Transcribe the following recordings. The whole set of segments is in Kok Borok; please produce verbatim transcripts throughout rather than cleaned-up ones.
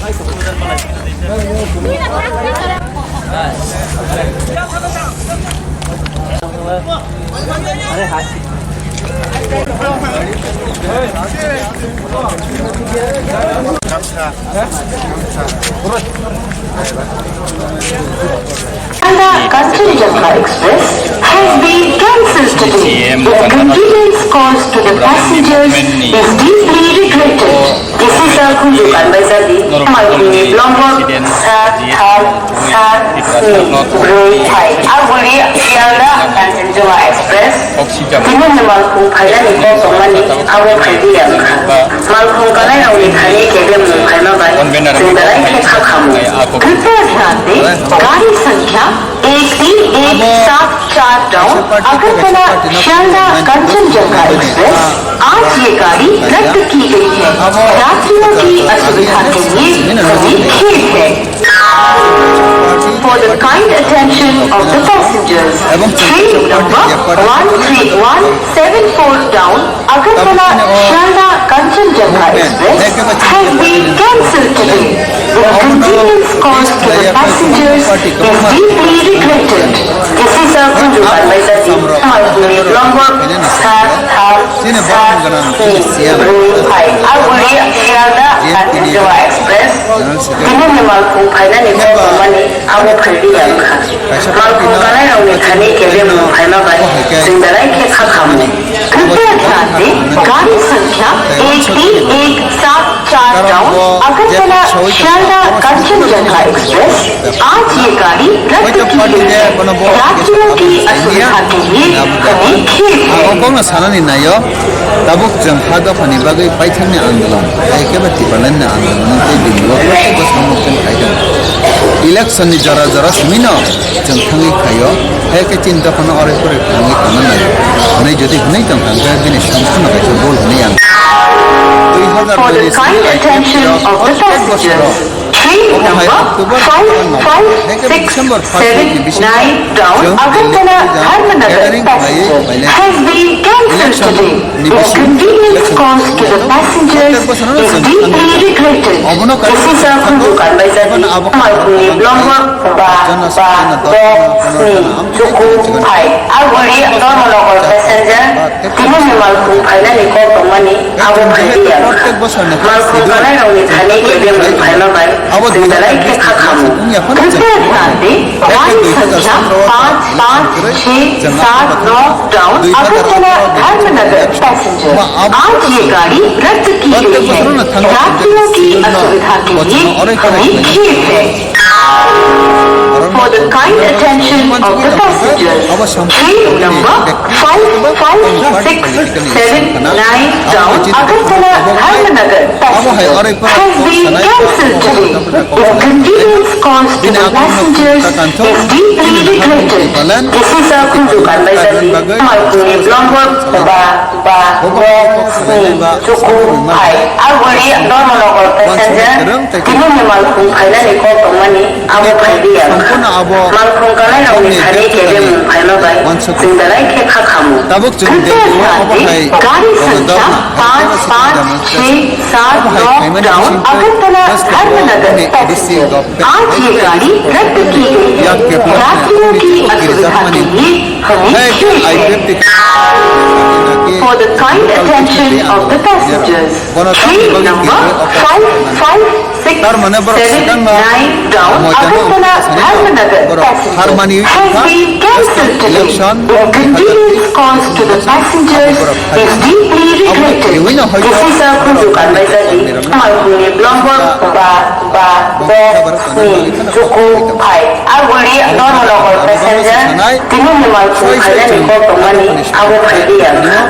Anda Kanchenjunga Express has been cancelled today. Inconvenience caused to the passengers is deeply regretted. This is a Khunju Kanbaisa di Malkuni Blombok Sat Thar Sat Sni Broi Phai. Aguli Sialda Kanchenjunga Express. Tini ni malkhung phainani kok tongmani abo phaiwi ya wngkha. Malkhung kanairokni thani kebengmung phaima bai chwng belai khe kha khamu. Kripya dhyan dein, gari sankhya ek tin ek sat char down Agartala Sialda Kanchenjunga Express, aaj ye gari radd ki gayi hai. Yatriyon ki asubidha ke liye kami khed hai. For the kind attention of the passengers, train number one three one seven four down Agartala Sialda Kanchenjunga Express has been cancelled today. The inconvenience caused to the passengers is deeply regretted. This is a Khunju Kanbaisa di Malkuni Blombok Sat Thar Sat Sni Broi Phai. Aguli Sialda Kanchenjunga Express. Tini ni malkhung phainani kok tongmani abo phaiwi ya wngkha. Malkhung kanairokni thani kebengmung phaima bai chwng belai khe kha khamu. Kripya dhyan dein, gari sankhya ek tin ek sat char down Agartala Sialda Kanchenjunga Express, aaj ye gari radd ki gayi hai. Yatriyon ki asubidha ke liye kami khed hai. Ang o kokno sanani naio, tabuk chwng ha dophani bagwi paithakni andolon, hai khe ba Tipralandni andolon tei bini o kok bwskango chwng khai tongo. Election ni jora jora simi no chwng thangwi khaio, hai khe chini dophano oroi poroi thangwi tongna naio. Hwnwi jodi hwnwi tong kha, hwnkhe bini samsokno kaisa bol hwnwi ang. For the kind attention of the passengers, train number five five six seven nine down Agartala Dharmanagar passenger has been cancelled today. Inconvenience caused to the passengers is deeply regretted. This is a Khunju Kanbaisa di Malkuni Blombok ba ba bo sni chuku phai. Aguli Dharmanagar passenger tini ni malkhung phainani kok tongmani abo phaiwi ya wngkha. Malkhung kanairokni thani kebengmung phaima bai chwng belai khe kha khamu. Kripya dhyan dein, gari sankhya panch panch chhe sat no down Agartala Dharmanagar passenger. Aaj ye gari radd ki gayi hai. Yatriyon ki asubidha ke liye kami khed hai. For the kind attention of the passengers, train number five five six seven nine down Agartala Dharmanagar passenger has been cancelled today. Inconvenience caused to the passengers is deeply regretted. This is a Khunju Kanbaisa di Malkuni Blombok ba ba bo sni chuku phai. Aguli Dharmanagar passenger tini ni malkhung phainani kok tongmani abo phaiwi ya wngkha. Malkhung kanairokni thani kebengmung phaima bai chwng belai khe kha khamu. Kripya dhyan dein, gari sankhya panch panch chhe sat no down Agartala Dharmanagar passenger. Aaj ye gari radd ki gayi hai. Yatriyon ki asubidha ke liye kami khed hai. For the kind attention of the passengers, train number five five six seven nine down Agartala Dharmanagar passenger has been cancelled today. Inconvenience caused to the passengers is deeply regretted. This is a Khunju Kanbaisa di Malkuni Blombok ba ba bo sni chuku phai. Aguli Dharmanagar passenger tini ni malkhung phainani kok tongmani abo phaiwi ya wngkha.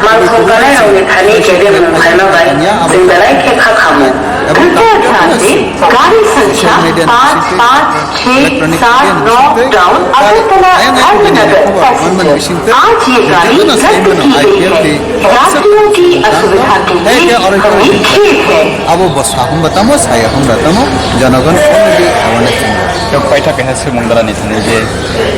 Malkhung kanairokni thani kebengmung phaima bai chwng belai khe kha khamu. Kripya dhyan dein, gari sankhya panch panch chhe sat no down Agartala Dharmanagar passenger. Aaj ye gari radd ki gayi hai. Yatriyon ki asubidha ke liye kami khed hai. Abo bo sa hwnba tamo, saya hwnba tamo, jonogon already awareness tongo. Tok paithak keha swrwngmung dalani thani je,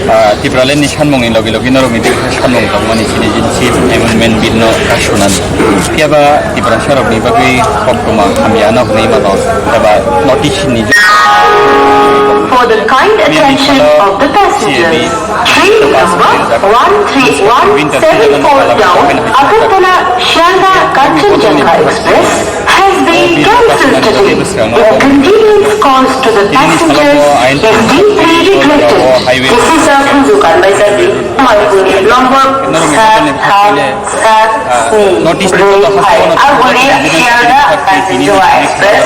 ah, Tipraland ni sanmungni logi logi norokni tei sanmung tongmani chini je Chief Amendment Bill no kasunani. Phiya ba Tiprasa rokni bagwi koktwma hamya no hwnwi mano, eba no For the kind attention of the passengers, train number one three one seven four down Agartala Sialdah Kanchanjunga Express has been cancelled today. Inconvenience caused to the passengers is deeply regretted. This is a Khunju Kanbaijadi, Malpuni Longbor, Sa, Tha, Sa, Sni, Broi, Phai, Aguli, Sialdah Kanchanjunga Express.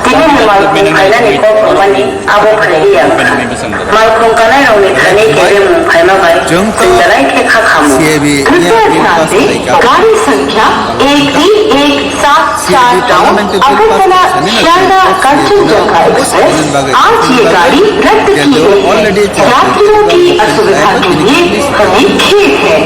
Tini ni malkhung phainani kok rwmani abo phailiya wngkha. Malkhung kanairokni thani kebengmung phaima bai chwng belai khe kha khamu. Tripura State gari sankhya ek din ek saat char down Agartala Sialdah Kanchanjunga Express, aaj ye gari radd ki gayi hai. Yatriyon ki asuvidha ke liye hame khed hai.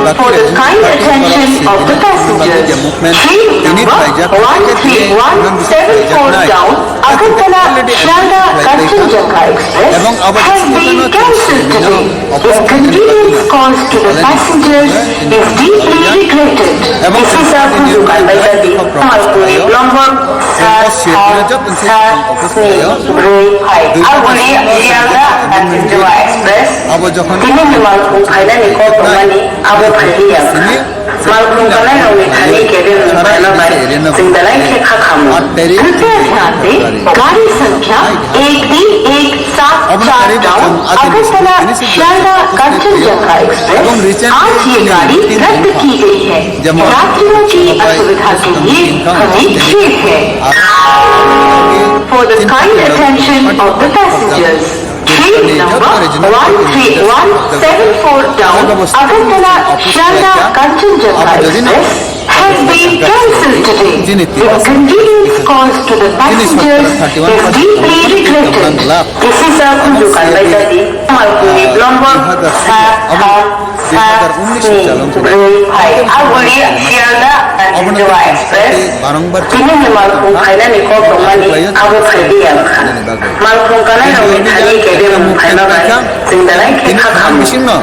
For the kind attention of the passengers, train number one three one seven four down Agartala Sialdah Kanchanjunga Express has been cancelled today. Inconvenience caused to the passengers is deeply regretted. This is a Khunju Kanbaijadi, Malpuni Longbor, Sa, Tha, Sa, Sni, Broi, Phai, Aguli, Sialdah Kanchanjunga Express. Tini ni malkhung phainani kok rwmani abo phailiya wngkha. Malkhung kanairokni thani kebengmung phaima bai chwng belai khe kha khamu. Tripura State gari sankhya ek din ek saat char down Agartala Sialdah Kanchanjunga Express, aaj ye gari radd ki gayi hai. Yatriyon ki asuvidha ke liye hame khed hai. For the kind attention of the passengers, train number one three one seven four down Agartala Sialdah Kanchanjunga Express has been cancelled today. Inconvenience caused to the passengers is deeply regretted. This is a Khunju Kanbaijadi, Malpuni Longbor, Sa, Tha, Sa, Sni, Broi, Phai, Aguli, Sialdah Kanchanjunga Express. Tini ni malkhung phainani kok rwmani abo phailiya wngkha. Malkhung kanairokni thani kebengmung phaima bai chwng belai khe kha khamu.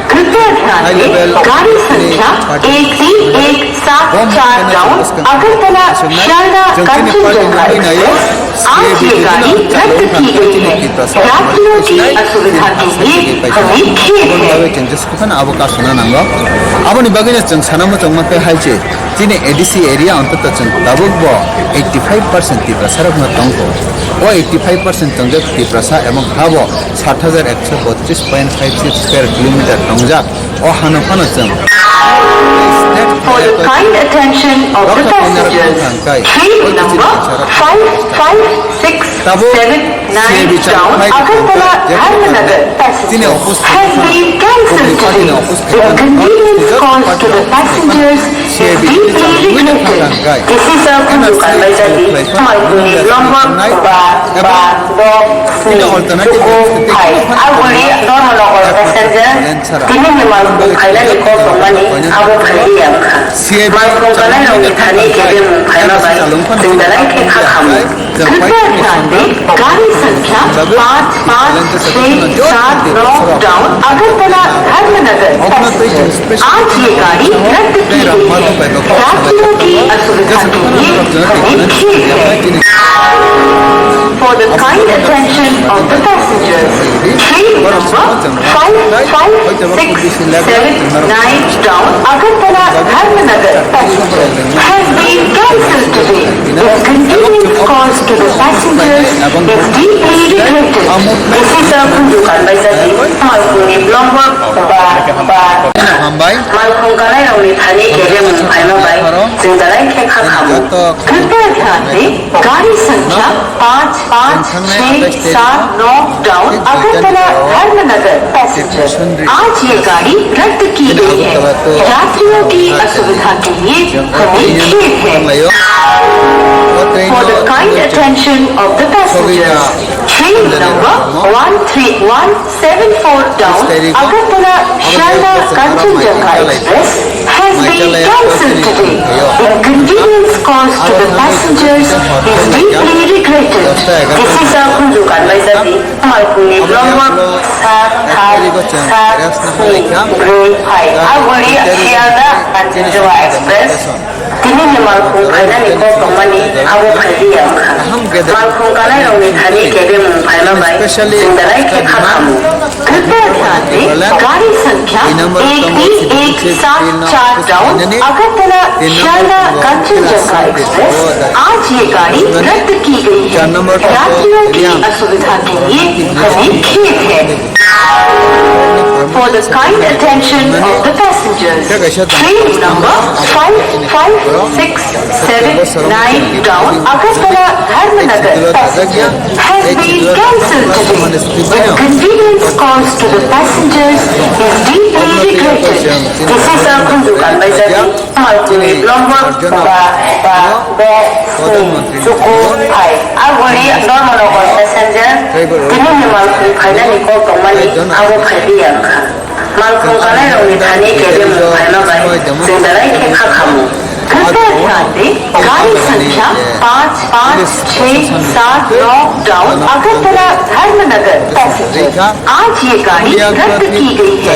Tripura State gari sankhya ek din ek saat char down Agartala Sialdah Kanchanjunga Express, aaj ye gari radd ki gayi hai. Yatriyon ki asuvidha ke liye hame khed hai. Abo kasuna nango. Aboni bagwi no chwng sana muchungma khe hai se, chini A D C area ontoto chwng tabuk bo eighty five percent Tiprasa rok no tongkho. O eighty five percent tongjak Tiprasa ebong ha bo sat hajar ekso botris point five six square kilometer tongjak. O hano phano chwng For the kind attention of the passengers, train number five five six seven nine down Agartala Dharmanagar passengers has been cancelled today. Inconvenience caused to the passengers is deeply regretted. This is a Khunju Kanbaijadi, Malpuni Longbor, Ba, Ba, Bo, Sni, Tuku, Phai, Aguli, Dharmanagar passenger. Tini ni malkhung phainani kok rwmani abo phailiya wngkha. Malkhung kanairokni thani kebengmung phaima bai chwng belai khe kha khamu. Tripura State gari sankhya panch panch chhe saat no down Agartala Dharmanagar passenger, aaj ye gari radd ki gayi hai. Yatriyon ki asuvidha ke liye hame khed hai. For the kind attention of the passengers, train number five five six seven nine down Agartala Dharmanagar passenger has been cancelled today. Inconvenience caused to the passengers is deeply regretted. This is a Khunju Kanbaijadi, Malpuni Longbor, Ba, Ba, Hambai. Malkhung kanairokni thani kebengmung phaima bai chwng belai khe kha khamu. Tripura State gari sankhya panch panch chhe saat no down Agartala Dharmanagar passenger, aaj ye gari radd ki gayi hai. Yatriyon ki asuvidha ke liye hame khed hai. For the kind attention of the passengers, train number one three one seven four down Agartala Sialdah Kanchanjunga Express has been cancelled today. Inconvenience caused to the passengers is deeply regretted. This is a Khunju Kanbaijadi, Malpuni Longbor, Sa, Tha, Sa, Sni, Broi, Phai, Aguli, Sialdah Kanchanjunga Express. Tini ni malkhung phainani kok tongmani abo phaiwi ya wngkha. Malkhung kanairokni thani kebengmung phaima bai chwng belai khe kha khamu. कृपया ध्यान दें, गाड़ी संख्या एक तीन एक सात चार डाउन अगरतला शियालदह कंचनजंगा एक्सप्रेस, आज ये गाड़ी रद्द की गई है। यात्रियों की असुविधा के लिए हमें खेद है। For the kind attention of the passengers, train number five five six seven nine down Agartala Dharmanagar passenger has been cancelled today. Inconvenience caused to the passengers is deeply regretted. This is a Khunju Kanbaijadi, Malkuni Blombor, ba, ba, ba, ni, Suku, Phai. Aguli, Dharmanagar passenger, tini ni Malkuni phainani kok tongmani, abo phaiwi ya wngkha. Malkhung kanairokni thani kebengmung phaima bai chwng belai khe kha khamu. कृपया ध्यान दें, गाड़ी संख्या पाँच पाँच छह सात नौ डाउन अगरतला धर्मनगर पैसेंजर, आज ये गाड़ी रद्द की गई है।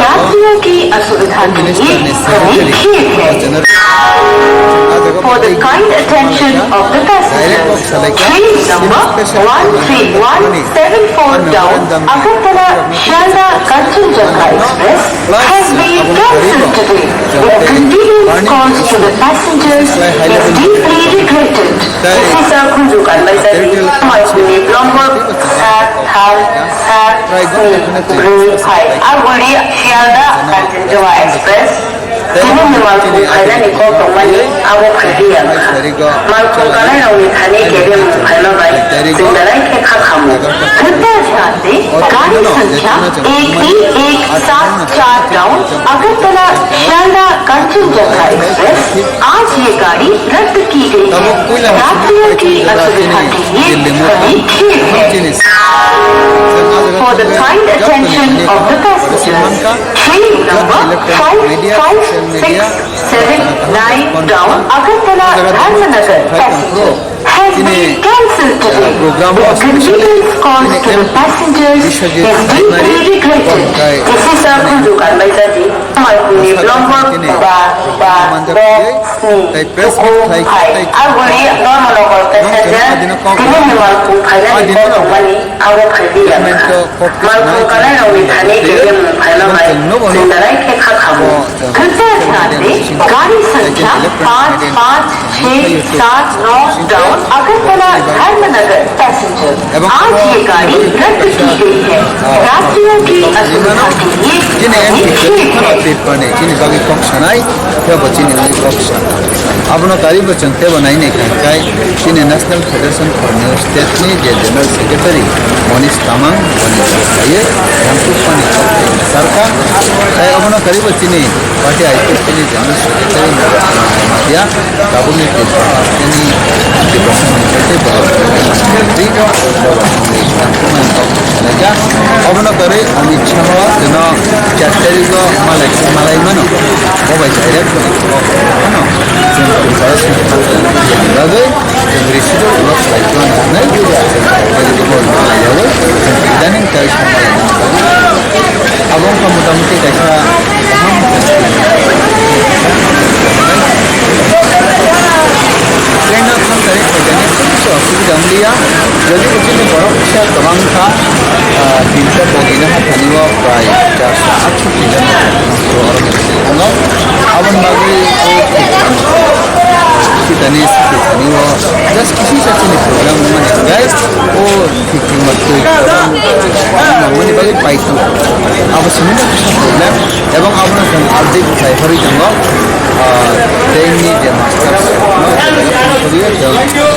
यात्रियों की असुविधा के लिए हमें खेद है। For the kind attention of the passengers, train number one three one seven four down Agartala Shialda Kanchanjunga Express has been cancelled today. Inconvenience caused to the passengers is deeply regretted. This is a Khunju Kanbaijadi, Malkuni Blombor, sat thal sat sni brwi phai. Aguli Shialda Kanchanjunga Express. Tini ni malkhung phainani kok tongmani abo phaiwi ya wngkha. Malkhung kanairokni thani kebengmung phaima bai chwng belai khe kha khamu. कृपया ध्यान दें, गाड़ी संख्या एक तीन एक सात चार डाउन अगरतला शियालदा कंचनजंगा एक्सप्रेस, आज ये गाड़ी रद्द की गई है। यात्रियों की असुविधा के लिए हमें खेद है। For the kind attention of the passengers, train number five five six seven nine down Agartala Dharmanagar passenger has been cancelled today. Inconvenience caused to the passengers is deeply regretted. This is a Khunju Kanbaijadi, Malkuni Blombor, ba, ba, ba, sni, Suku, Phai. Aguli, Dharmanagar passenger, tini ni malkhung phainani kok tongmani abo phaiwi ya wngkha. Malkhung kanairokni thani kebengmung phaima bai chwng belai khe kha khamu. कृपया ध्यान दें, गाड़ी संख्या पाँच पाँच छह सात नौ डाउन अगरतला धर्मनगर पैसेंजर, आज ये गाड़ी रद्द की गई है। यात्रियों की असुविधा के लिए हमें खेद है। Chini bagwi kok sanai, khe bo chini bagwi kok sa. Abono karibo chwng tebo nai nai kha, hwnkhe chini National Federation for New State ni je General Secretary Monish Tamang boni kok saye, yang kuk pani kok sarka. Tei abono karibo chini party I P F T ni General Secretary Monish Tamang ya. Tabukni tei Tripura ni Development Secretary borok tei borok ni tangkukmani kok salaijak. Obono kwrwi Amit Shah o jono chat tarigo malai malai mano. Bo bai direct phano chwng Tripura songkar ni bagwi chwng risigo block khlai tongna hinwi chwng kok bai bo malai yaui chwng idaning tai songkar ni bagwi. Abo wngkha motamuti kaisa kaham. Train o thang tari phaikani kobangsa osubida wngliya. Jodi bo chini borok kisa kwbang kha, ah, tinta bogina hathani o prai charso atsho kilometer oro tongo. Aboni bagwi sitani sitani o just kisa chini program wngmani hwnkhe o Thik thangma twi kwbang nangmani bagwi pai tong. Abo simi no kisa problem. Ebong abono chwng update khlai horwi tongo. Ah, train ni je master no,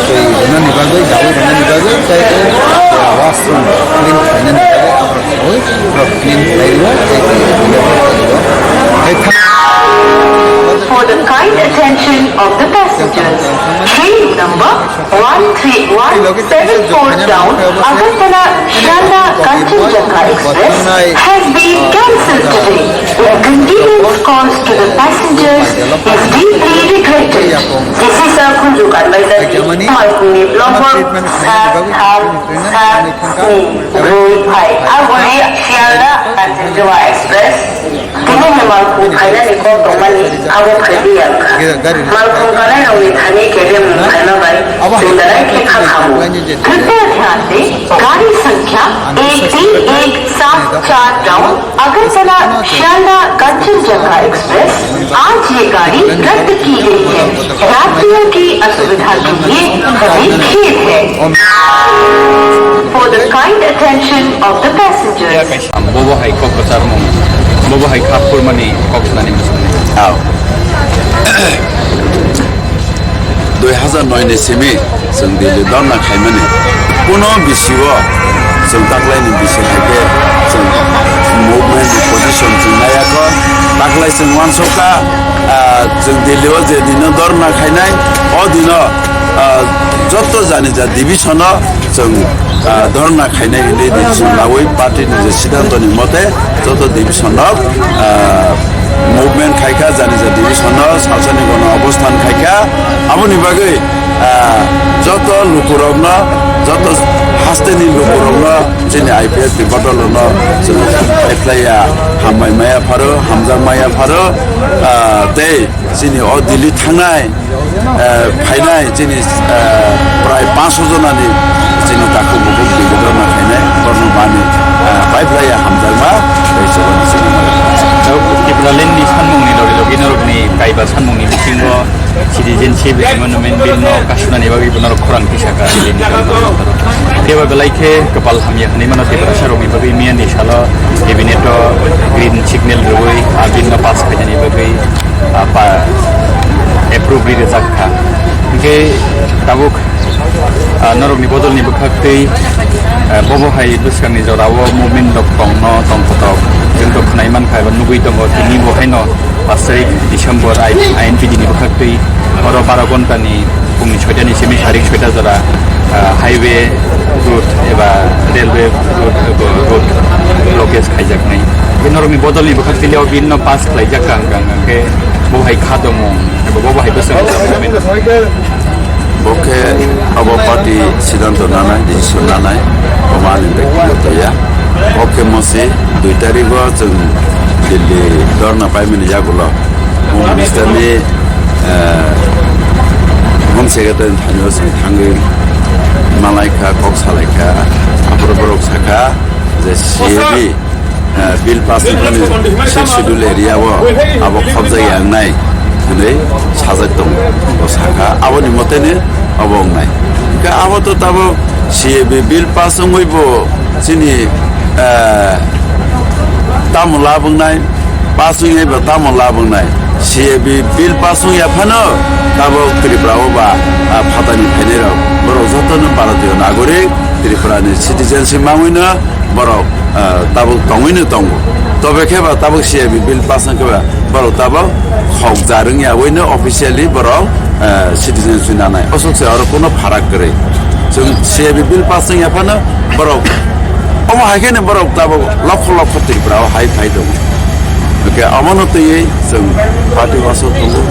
twi rwnani bagwi, dawi rwnani bagwi, tei o, ah, washroom clean khlainani bagwi abono chwngwi borok clean khlai rwo, tei tei rwo. Tei thang- For the kind attention of the passengers, train number one three one seven four down Agartala Shialda Kanchanjunga Express has been cancelled today. Inconvenience caused to the passengers is deeply regretted. This is a Khunju Kanbaijadi, Malkuni Blombor, sat thal sat sni brwi phai. Aguli Shialda Kanchanjunga Express. Tini ni malkhung phainani kok tongmani abo phaiwi ya. Malkhung ganairokni thani kebeng mung khaima bai chwng belai khe kha khamu. कृपया ध्यान दें, गाड़ी संख्या एक तीन एक सात चार नौ अगरतला शारदा कंचनजंगा एक्सप्रेस, आज ये गाड़ी रद्द की गई है। यात्रियों की असुविधा के लिए हमें खेद है। For the kind attention of the passengers. Bobo hai kok kwcharmung, bobo hai kha phurmani kok sanani bwskango. Aw. Dui hazar noi ni simi chwng Delhi dhorna khaimani. Kuno bisio chwng taklaini bisi hai khe chwng movement ni position chwng naiya kho. Taklai chwng uansukha, ah, chwng Delhi o je dino dhorna khainai, o dino, ah, joto jani ja division o chwng, ah, dhorna khainai hinwi decision lawi party ni je siddhanto ni mote joto division rok, ah, movement khaikha, jani ja division no salsani gono obosthan khaikha. Aboni bagwi, ah, joto lukurokno, joto hasteni lukurokno chini I P F ni bodolono chwng paiphlaiya, hambai maya pharo, hamjak maya pharo, ah, tei chini o Delhi thangnai, eh, phainai chini, eh, prai panch jonani chini takhuk bukhuk bini dhorna khainai borno bani, eh, paiphlaiya hamjakma tei chubani chini. Tipraland ni sanmungni logi logi norokni kaiba sanmungni bisingo citizenship amendment bill no kasunani bagwi bo norok khorang tisaka. Kebo belai khe kwpal hamya hinwi mano Tiprasa rokni bagwi miya ni salo cabinet o green signal rwui a bill no pass khainani bagwi ah, pa-, approve ri rijak kha. Hinkhe tabuk, ah, norokni bodolni bwkhaktwi, ah, bobo hai bwskangni jorao movement rok tongno tongkhotok. Chwng to khwnai mankha eba nugui tongo, tini bo haino pas tarik December I N P D ni bwkhaktwi oro baro ghontani pungni soitani simi sarik soita jora, ah, highway road eba railway road, road blockage khaijaknai. Bini norokni bodolni bwkhaktwi o bill no pass khlaijak kha hwnkha hwnkhe bo hai kha tongmung eba bo bo hai bwswk. Bo khe abo party siddhanto nanai, decision nanai, omo ani bektigoto ya. Bo khe mosi dui tarigo chwng Delhi dhorna paimani yagulo. Home Minister ni, eh, Home Secretary ni thani o chwng thangwi malai kha, kok salai kha, aphuru borok sakha je C A D, eh, bill pass wngmani Sixth Schedule area o abo khobjak ya wngnai hwnwi sajak tongo. Bo sakha aboni moteni abo wngnai. Hwnkhe abo to tabuk C A B bill pass wngwi bo chini, eh, tamo lab wngnai, pass wngya ba tamo lab wngnai. C A B bill pass wngya phano tabuk Tripura o ba, ah, phatani phainai rok borok jotono Bharatiyo nagorik, Tripura ni citizenship mangwino borok, ah, tabuk tongwino tongo. Tobe khe ba tabuk C A B bill pass wngkhe ba borok tabuk hok jar wngya wino officially borok, ah, citizenship nanai. Osok se oro kono pharak kwrwi. Chwng C A B bill pass wngya phano borok omo hai khe ni borok tabuk lokho lokho Tripura o hai phai tongo. Hwnkhe omono twiwi chwng party o aswk tongo,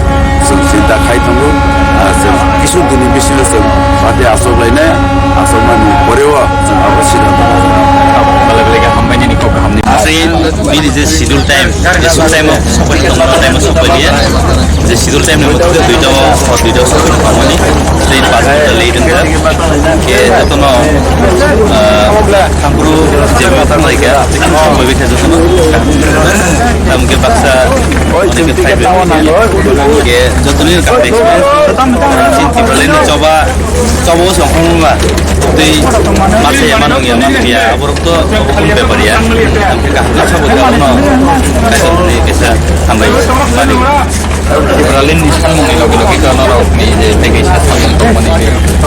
chwng chinta khai tongo, ah, chwng kisu dini bisingo chwng party aswk lainai, aswk mani pore o chwng abo siddhanto. Belai belai khe hambai nini kok kahamni. Aswk bini je schedule time, je schedule time o sokphaikhe tongo, time o sokphailiya. Je schedule time ni mote duita o, duita o sokphaikhe tongo ni, tei paanch minute late wngkha. Khe jotono, ah, thangphuru je ma thanglaikha, thangbai kha jotono. Tamo khe baksa, onek khe phaibai. Khe jotoni kaham experience. Chini Tipraland ni choba, choba o song khong ba. Tei masa ya manung ya manung ya, aborok to obo kunu bepar ya. Tamo khe kaham khe sabo khe abono kaisa ni kaisa hambai. Tipraland ni sanmungni logi logi to norokni je tei kaisa samung tongmani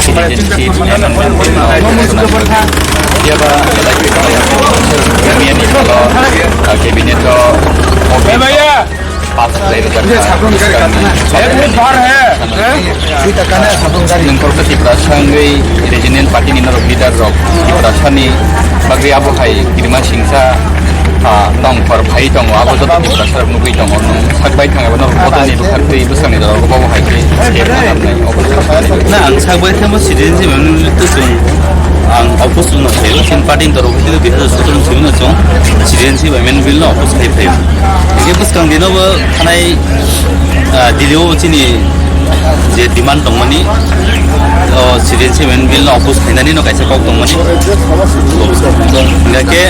citizenship amendment bill no khwna bagwi. Phiya ba belai khe belai Union ni salo, ah, cabinet o pass khlai rijak kha. Nongkhor khe Tiprasa wngwi regional party ni norok leader rok Tiprasa ni bagwi abo hai kirima singsa ah, tongthor phai tongo, abo joto Tiprasa rok nugwi tongo. Nwng sak bai thang eba norok bodol ni bwkhak twi bwskango, abo bo hai khe step nai, obo. Na, ang sak bai thangma citizenship ni to chwng, ang oppose Chini party ni torof hwtwi dui hazar sotoro ni simi no chwng citizenship amendment bill no oppose khai phaio. Hingke bwskang dino bo thanai, ah, Delhi o chini je demand tongmani, o citizenship amendment bill no oppose khainani no kaisa kok tongmani. Hingke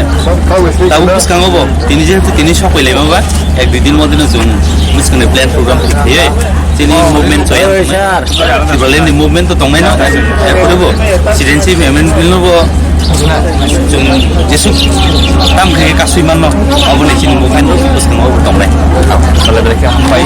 tabuk bwskango bo tini jehetu tini sok pai laima ba ek dui din modhe no chwng bwskang ni plan program khai. Chini movement chaya. Tibaland ni movement to tongnai no. Ekhubo citizenship amendment bill no bo chwng jesuk tam khe kasui manno. Abo ni chini movement no bwskango tongnai. Salai belai khe hambai.